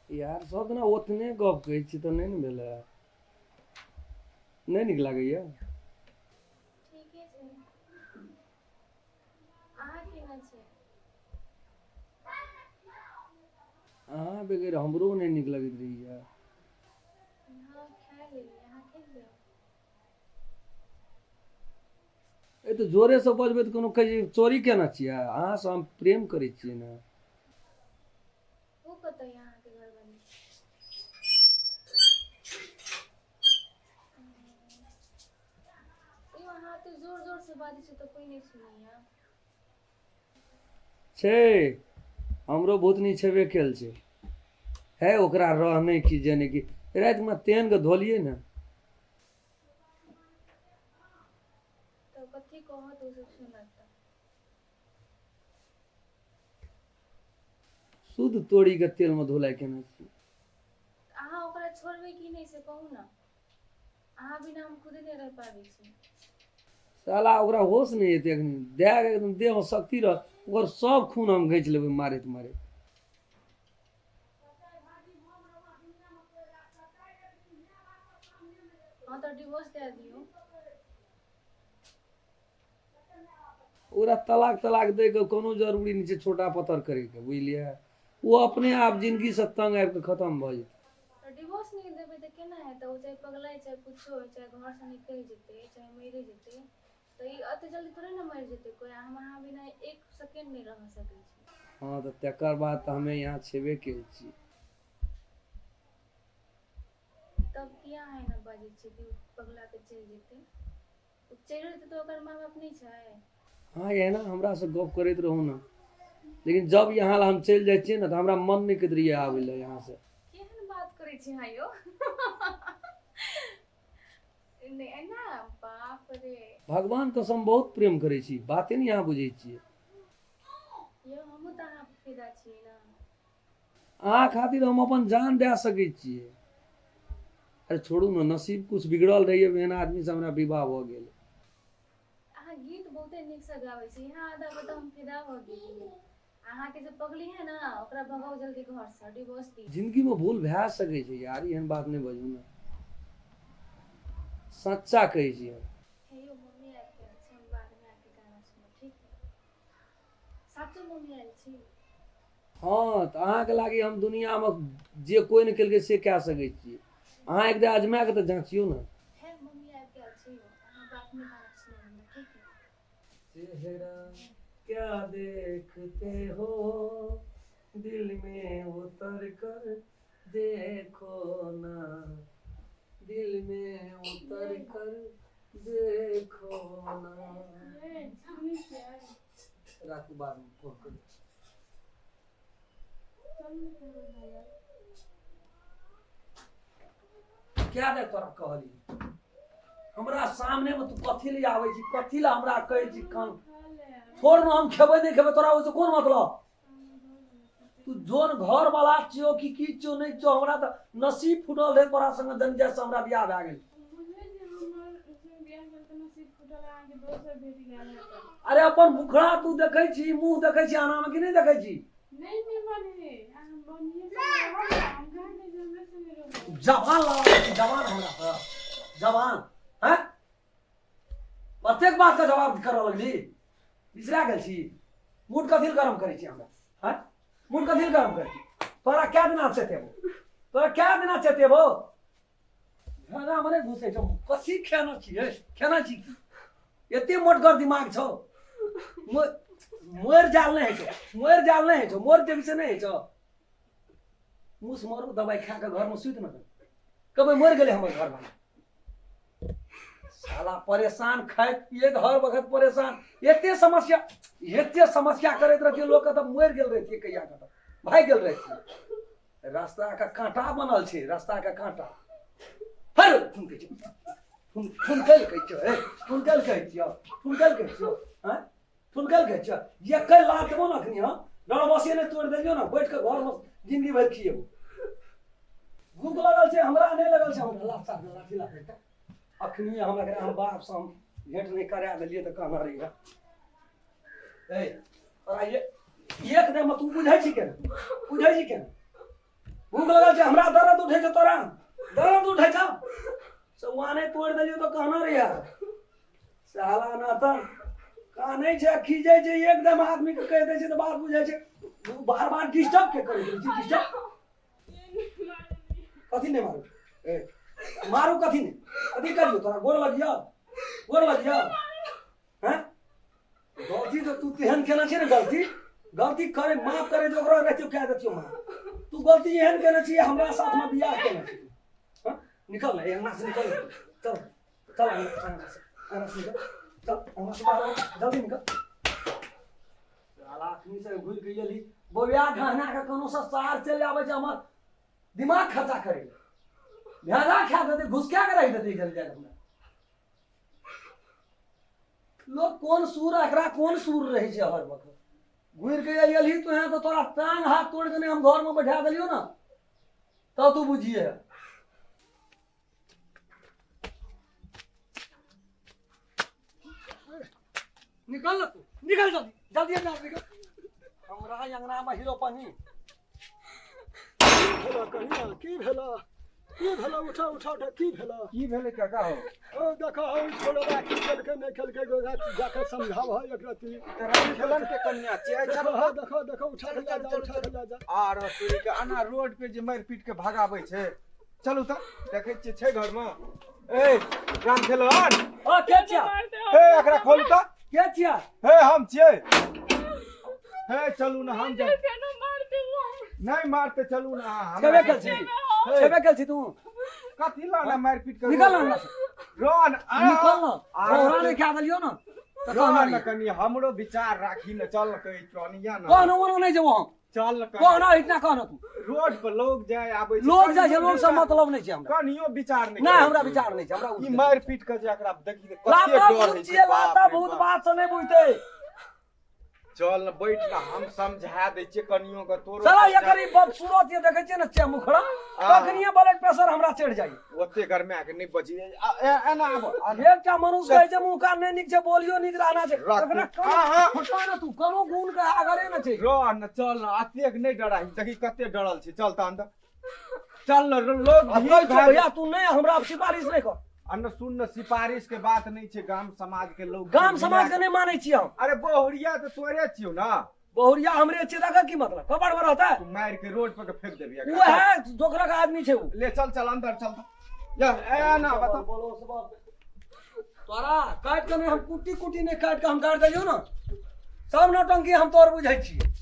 यार सब दिना ओतने गप कहै छी तऽ नहि ने भेलै। नहि नीक लागैया? ठीके छै। अहाँ केना छी? अहाँ बगैर हमरो नहि नीक लगैत रहैया। हँ खा लेलियै, अहाँ खेलियै? ए तऽ जोरेसँ बजबै तऽ कोनो कहै छै चोरी केने छियै? अहाँसँ हम प्रेम करै छियै ने। ओ कतऽ यऽ अहाँके घरवाली? यौ अहाँ एते जोर जोर से बाजै छी तऽ कोइ नहि सुनैया। छै हमरो भूतनी छेबे केल छै। है ओकरा रह नहि कि जे नहि कि रातिमे तेहन के धोलियै ने। तऽ कथी कहत ओ सब सुनत तऽ। शुद्ध तोड़ीके तेलमे धुलाइ केने छी। अहाँ ओकरा छोड़बै कि नहि से कहू ने। अहाँ बिना हम खुदे नहि रहि पाबै छी। साला ओकरा होश नहि एतै एखन दए कऽ एकदम देहमे शक्ति रह ओकर सब खून हम घींच लेबै मारैत मारैत। हँ तऽ डिवोर्स दए दियौ। ओकरा तलाक तलाक दैके कोनो जरूरी नहि छै छोटा पतर करैके बुझलियै। ओ अपने आप जिनगीसँ तंग आबि कऽ खतम भऽ जेतै। तऽ डिवोर्स नहि देबै तऽ केना हेतै? ओ चाहे पगलाइ चाहे कुछो होइ, चाहे घरसँ निकलि जेतै चाहे मरि जेतै, तऽ ई एते जल्दी थोड़े ने मरि जेतै कोइ। हम अहाँ बिना एक सेकेंड नहि रहि सकै छी। हँ तऽ तकर बाद तऽ हमे यहाँ छेबे कयल छी। तब किया अहाँ एना बाजै छियै कि ओ पगला कऽ चलि जेतै? ओ चलि जेतै तऽ ओकर माँ बाप नहि छै? अहाँ एहिना हमरासँ गप करैत रहू ने, लेकिन जब यहाँ लए हम चलि जाइ छियै ने तऽ हमरा मन नहि करैत रहैए आबै लए यहाँसँ। केहन बात करै छी अहाँ यौ? नहि एना बाप रे। भगवान कसम बहुत प्रेम करै छी, बाते नहि अहाँ बुझै छियै। यौ हमहूँ तऽ अहाँ पर फिदा छियै ने। अहाँ खातिर हम अपन जान दए सकै छियै। अरे छोड़ू ने, नसीब कुछ बिगड़ल रहैए, एहन आदमीसँ हमरा विवाह भऽ गेल। अहाँ गीत बहुते नीकसँ गाबै छी, यहाँ आधा पर तऽ हम फिदा भऽ गेलियै। अहाँके जे पगली है ने ओकरा भगाउ जल्दी घरसँ, डिवोर्स दियौ। जिन्दगीमे भूल भए सकै छै यार, एहन बात नहि बजू ने, सच्चा कहै छी हम। हे यौ मम्मी आबि गेल छै, हम बादमे आबिके गाना सुनब, ठीक है? साचो मम्मी आयल छी? हँ तऽ अहाँके लागै हम दुनिआँमे जे कोइ नहि केलकै से कए सकै छियै। अहाँ एक बेर आजमा कऽ तऽ जाँचियौ ने। हे मम्मी आबि गेल छी यौ, अहाँ बादमे गाना सुनब हमरा, ठीक है? चेहरा क्या देखते हो दिल में उतर कर देखो ना, दिल में उतर कर देखो ना। राखू, बादमे फोन करू। क्या दे तोरा कहली हमरा सामने में तू कथी ले आबै छी, कथी ले हमरा कहै छी कान छोड़ ने, हम खेबै नहि खेबै तोरा ओहिसँ कोन मतलब? तू जोन घर वाला छियो कि की छियो नहि छियो, हमरा तऽ नसीब फूटल रहै तोरा संगे जन से हमरा बियाह भए गेल। अरे अपन मुखड़ा तू देखै छी, मुँह देखै छी आना में कि नहि देखै छी? जवान लड़ा छी, जवान हमरा से जवान हैं, प्रत्येक बात के जवाब करऽ लगली, बिसरा गेल छी। मूड कथी लए गरम करै छी हमरा? हैं, मूड कथी लए गरम करै छी? तोरा कए दिना चेतेबो, तोरा कए दिना चेतेबो? खाना मने घुसै छौ, कथी खेना छी? खेना छी की? एते मोटगर दिमाग छौ, मरि जाल नहि होइ छौ, मरि जाल नहि होइ छौ, मरि जेबी से नहि होइ छौ। मुस मरू दवाइ खा कऽ घरमे सुति ने कभी मरि गेलै हमर घरवाला साला। परेशान खाइत पियैत हर वक्त परेशान, एते समस्या, एते समस्या करैत रहतियै लोकके तऽ मरि गेल रहितियै कहिया के, तऽ भागि गेल रहितियै। रास्ता के कांटा बनल छै, रास्ता के कांटा। हर फोन कहै छै, फोन फोन कैल कहै छियौ, हे फोन कैल कहै छियौ, फोन कैल कहै छियौ, हँ फोन कैल कहै छियौ। एकै लात देबो ने अखनी, हम डरबसिए नहि तोड़ि देलियौ ने, बैठ कऽ घरमे जिंदगी भरि खिएबो। भूख लगल छै हमरा, नहि लगल छै हमरा? लात साथ लाठी लात एकटा अखनी हम एकरा हम बापसँ हम भेंट नहि करा देलियै तऽ कहना रहिए। ए तोरा ये एक देहमे तू बुझै छी केना, बुझै छी केना, भूख लगल छै, हमरा दर्द उठै छै, तोरा दर्द उठै छौ। सौआ नहि तोड़ि देलियौ तऽ कहना रहिया साला ना तऽ कानै छै, खीजै छै। एकदम आदमी के कहि दै छै तऽ बात बुझै छै। बार बार डिस्टर्ब के करै छै? डिस्टर्ब कथी नहि मारू? ए मारू कथी नहि? कथी करियौ? तोरा गोर लगियौ, गोर लगियौ? हैं, गलती तऽ तू तेहन केने छी ने, गलती गलती करे माफ करे तऽ ओकरा रहितियौ, कए देतियौ माफ। तू गलती एहन केने छी, हमरा साथमे बियाह केने छी तू। हँ, निकल ने अंगना से, निकल ने। चल चल, अंगना से, अंगना से निकल, चल अंगना से बाहर आ, जल्दी निकल। साला अखनी से घुरि के एली बौआ गहना के कोनो से सार चलि आबै छै, हमर दिमाग खर्चा करे भेड़ा खा देतै, घुसका के रहि देतै जल्दी जाके हमरा। लोग कोन सूर, एकरा कोन सूर रहै छै? हर वक्त घुरि के अयलही तू तऽ तोरा टांग हाथ तोड़ि के हम घरमे बैठा देलियौ ने, तब तू बुझिए। निकल ना तू, निकल जल्दी जल्दी अंदर निकल। हमरा अंगना में हीरो पानी भेला कहिया? की भेला, की भेला? उठा उठा उठा, की भेला? की भेलै काका हो? ओ देखा हो, छोड़बा की केलकै नहि केलकै, जाके समझाव है एक रत्ती। खेलन के कन्या छियै। देखो हो, देखो देखो, उठा के ले जा, उठा के ले जा। आर तोरी के अना रोड पे जे मारि पीट के भगाबै छै। चलू तऽ देखै छियै छै घरमे। ए राम खेलन। ओ के छिया? हे, एकरा खोलू तऽ। के छिया? हे, हम छियै। हे, चलू ने, हम जा नहि मारते, चलू ने अहाँ। छेबे केल छी, छेबे केल छी तू। कथी ला ने मारि पीट के? निकल ना हमरा से। रोन निकल ना, तोहरा नहि खा देलियौ ना तऽ कहना रोन, कनी हमरो विचार राखी ने। चल ने, कहै चनिया ने। कहना ओना नहि जेबो हम। चल ने। कहना इतना कहना तू। रोड पर लोग जाय आबै छै। लोग जाइ छै, लोग सब मतलब नहि छै हमरा। कनियो विचार नहि नहि, करै हमरा छै। विचार नहि छै हमरा। ई मारि पीट के जे एकरा देखी तऽ कते लाता डर भूत होइ छै, छियै, बाप लाता रे भूत बाप। बात से नहि बुझतै। चल ने, बैठ ने, हम समझा दै छियै कनियो के तोरो। साला एकर ई बदसूरत ये देखै छियै ने मुखड़ा, तखनिये ब्लड प्रेशर हमरा चढ़ि जाइ। ओते गरमा के नहि बची, एना आब। एकटा मनुष्य कहै छै मुँह कान नहि नीक छै, बोलियो नीक रहना छै। रख। एकरा हाँ, हाँ। हटा ने तू, कोनो गुण के आगरे ने छै। रह ने, चल ने, अतेक नहि डराही, देखी कते डरल छै। चल तऽ अंदर चल ने, लोग आ भीड़ कहै छौ भए भैया, तू नहि हमरा सिफारिश नहि कर। आ न सुन न, सिफारिश के बात नहि छै, गाम समाज के लोग। गाम समाज के नहि मानै छियै हम। अरे बहुरिया तऽ तोरे छियौ ने। बहुरिया हमरे छियै, तकर की मतलब? कबाड़ में रहता तू मारि के रोड पर के फेंक देबही एकरा। वएह दोकरक आदमी छै उ। ले चल, चल अंदर चल तऽ। या ए ना बता। बोलो सब तोरा काटि के नहि, हम कुट्टी कुट्टी नहि काटि के हम गाड़ि देलियौ ने। सब नौटंकी हम तोर बुझै छियै,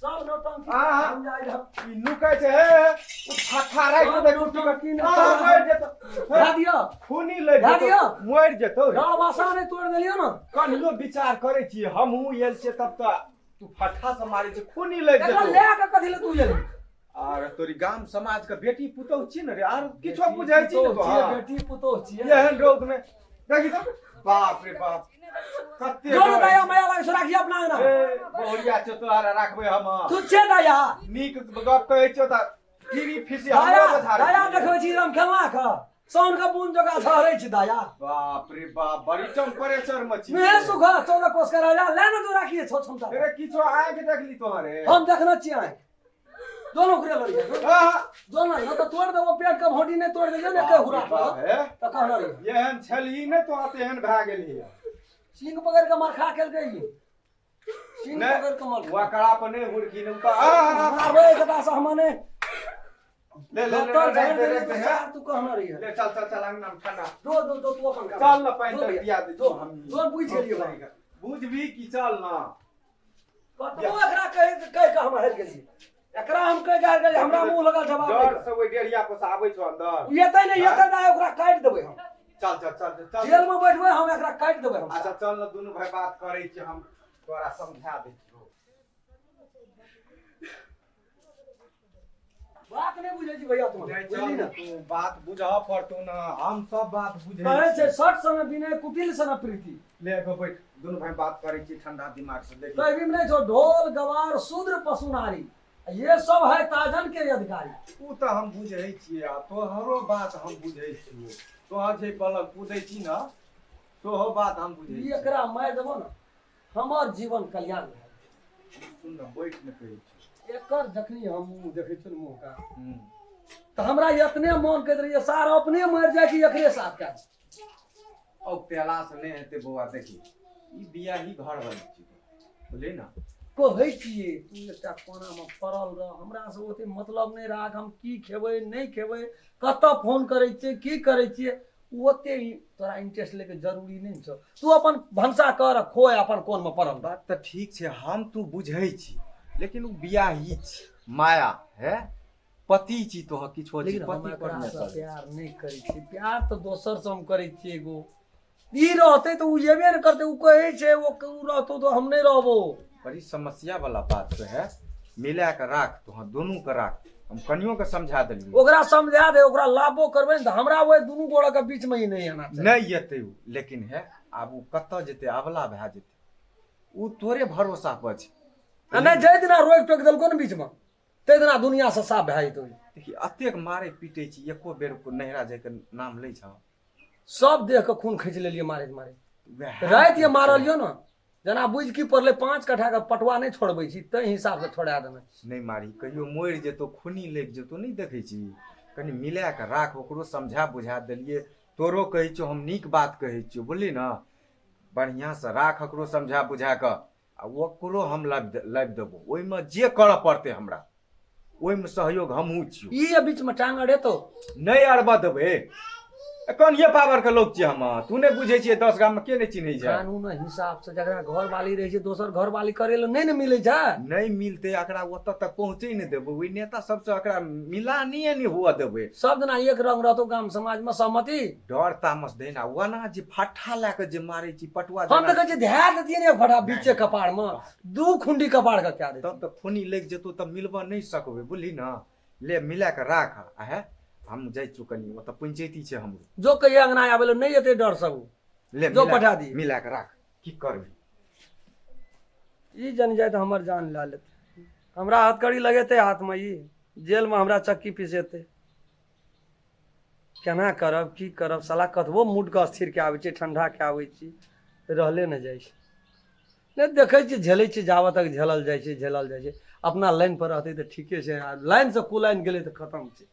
सब नौटंकी। हाँ, हाँ। हम जाइ हम। ई नुकै छै, हे हे, ओ फट्ठा राखि सब दे। नौटंकी ने आ, मरि जेतौ। भए दियौ। खूनी लागि भए जेतौ। दियौ। मरि जेतौ रे। डर बासा नहि तोड़ि देलियौ ने। कनियो विचार करै छियै, हमहूँ आयल छियै तब तऽ तू फट्ठा से मारै छै, खूनी लागि एकरा जेतौ। लए कऽ कथी लए तू एलही? आर तोरी गाम समाज के बेटी पुतौह छी ने रे, आर किछो बुझै छी ने पुतोह तो? छियै, हाँ। बेटी पुतोह छियै। एहन रौद में देखी तऽ, बाप रे बाप, कते जोर डर दया होइ माया लागै छै, राखी अपना अंगना। छै। ए, बहुरिया छौ तोहरा, राखबै हम। तू छे दया। नीक गप कहै छौ तऽ टीवी फीसी दया हमरो बझारै दया छी। देखबै छी हम खेलना के साउन के बूंद जकाँ झहरै छी दया। बाप रे बाप, बड़ी टेम्परेचर में छी। मुहे सुख 14 कोस के राजा ले ने जो राखिए छो क्षमता। अरे किछो आँखि देखली तोहरे? हम देखने छियै आँखि दोनों ओकरे लड़िए। आह, दोनों न तऽ तोड़ देबो पेट के भोटी, नहि तोड़ देलियै ने के हुरा बाप हे। तऽ कहने रहियै। एहन छलही ने तो तेहन भए गेलही। सिंह पकड़ के मरखा केलकै ई, सिंह नहि, पकड़ के मरखा। ओकरा पर नहि हुड़की ने तऽ आह, मारबै एकटा से हम ने। ले ले ले, डॉक्टर राख झाड़ि दे, देलियै राख दे, तऽ हे। सार तू कहने रहियै। ले चल चल चल, अंगना में ठंडा। जो जो जो, तू अपन काम चल न, पानि जो तर भैया, पिया दे। जो हम जो, बुझि गेलियै बात। बुझबी की, चल न। कतबो एकरा कहि कहि कऽ हम हारि गेलियै, एकरा हम कहि कऽ हारि गेलियै, हमरा मुँह लगल जवाब डर नहि। से ओहि डेढ़िया पर से आबै छौ अंदर। एतै नहि, एतै नहि, ओकरा काटि देबै हम। चल चल चल चल। जेल में बैठबै हम, एकरा काटि देबै हम। अच्छा चल न, दुनू भाई बात करै छी, हम तोरा समझा दै छियौ। बात नहि बुझै छी भैया तू, नहि, बुझली चल ने? तू बात बुझऽ पड़तौ ने, हम सब बात बुझै कहै छै छी। सट सन विनय कुटिल सन प्रीति। ले के बैठ, दुनू भाई बात करै छी ठंडा दिमाग से, देखी। कहबी में नहीं छौ, ढोल गवार शूद्र पशु नारी ये सब है ताजन के अधिकारी। ओ तऽ हम बुझै छियै आ तोहरो बात हम बुझै छियौ, तोहर जे पलक कूदै छी ने, तोहो बात हम बुझै ई छियै। एकरा मारि देबो ने, हमर जीवन कल्याण भए जेतै। सुन ने, बैठ ने, कहै छी। एकर जखनी हम मुँह देखै छियै ने मुँह का तऽ हमरा एतने मन कहैत रहैए सार अपने मरि जाय कि एकरे साथ कए औ तेला से नहि हेतै बौआ देखी ई बियाही घर वाली छी बुझली ने। कहै छियै तू एकटा कोनामे पड़ल रह, हमरासँ ओते मतलब नहि राख, हम की खेबै नहि खेबै, कतऽ फोन करै छियै की करै छियै, ओते तोरा इंटरेस्ट लैके जरूरी नहि छौ। तू अपन भनसा कर आ खो, अपन कोनमे पड़ल रह। बात तऽ ठीक छै, हम तू बुझै छी, लेकिन ओ बियाही छी माया है पति छी तोहर किछो छी। लेकिन हम पति पर नहि एकरासँ चलै। प्यार नहि करै छियै, प्यार तऽ दोसरसँ हम करै छियै। एगो ई रहतै तऽ ओ जेबे ने करतै, ओ कहै छै ओ ओ रहतौ तऽ हम नहि रहबौ। बड़ी समस्या वाला बात तो है, मिला के राख तोहर दुनू के राख, हम कनियो के समझा देलियै। ओकरा समझा दे, ओकरा लाभो करबै ने तऽ हमरा ओहि दुनू गोड़ा के बीच में ही नहि आना चाही। नहि एतै ओ, लेकिन है आब ओ कतऽ जेतै, अबला भए जेतै, ओ तोरे भरोसा पर छै। आ नहि जाहि दिना रोकि टोकि देलको ने बीचमे, ताहि दिना दुनिया से साफ भए जेतौ। देखी एतेक मारै पीटै छी, एको बेर नैहरा जाइके नाम लै छह? सब देह के खून खींच लेलियै मारैत मारैत। वएह राति ये मारलियो ने, जेना बुझि की पड़लै 5 कट्ठा के पटुआ नहि छोड़बै छी ताहि हिसाब से छोड़ा देने। नहि मारी, कहियो मरि जेतौ, खूनी लागि जेतौ, नहि देखै छी? कनि मिला कऽ राख, ओकरो समझा बुझा देलियै, तोरो कहै छियौ हम, नीक बात कहै छियौ, बुझली ने? बढ़िआँसँ राख ओकरो समझा बुझा कऽ, आ ओकरो हम लाबि लाबि देबो, ओहिमे जे करऽ पड़तै हमरा ओहिमे सहयोग हमहूँ छियौ। ई ये बीचमे टांग अड़ेतौ? नहि अड़बऽ देबै, कनिये पावर के लोक छियै हम, तू नहि बुझै छियै, 10 गाममे के नहि चिन्है छै। कानून हिसाब से जकरा घरवाली रहै छै दोसर घरवाली करै लए नहि ने मिलै छै। नहि मिलतै, एकरा ओतऽ तक पहुँचै नहि देबै, ओहि नेता सबसँ एकरा मिला नहि नहि हुअ देबै। सब दिना एक रंग रहतौ गाम समाजमे सहमति। डर तामस दै ने, ओना जे फट्ठा लए कऽ जे मारै छी पटुआ हम तऽ कहै छियै धए देतियै ने एक फट्ठा बीचे कपारमे, 2 खुंडी कपार के कए तब तऽ खूनी लागि जेतौ, तब मिलबऽ नहि सकबै, बुझली ने? ले मिला कऽ राख, आ हे हम जाइ छियौ कनि ओतऽ पंचायती छै हमरो। जो कहिया अंगना आबै लए नहि एतै डर सब ले जो पठा दी। मिला कऽ राख, की करबी? ई जन जाय तऽ हमर जान लए लेतै, हमरा हथकड़ी लगेतै हाथमे, ई जेलमे हमरा चक्की पिसेतै। केना करब की करब, साला कतबो मूडके अस्थिर कए आबै छियै, ठंडा कए आबै छी, रहले नहि जाइ छै। नहि देखै छियै, झेलै छियै, जाबऽ तक झेलल जाइ छै झेलल जाइ छै। अपना लाइन पर रहतै तऽ ठीके छै, आ लाइनसँ कुलाइन गेलै तऽ खतम छै।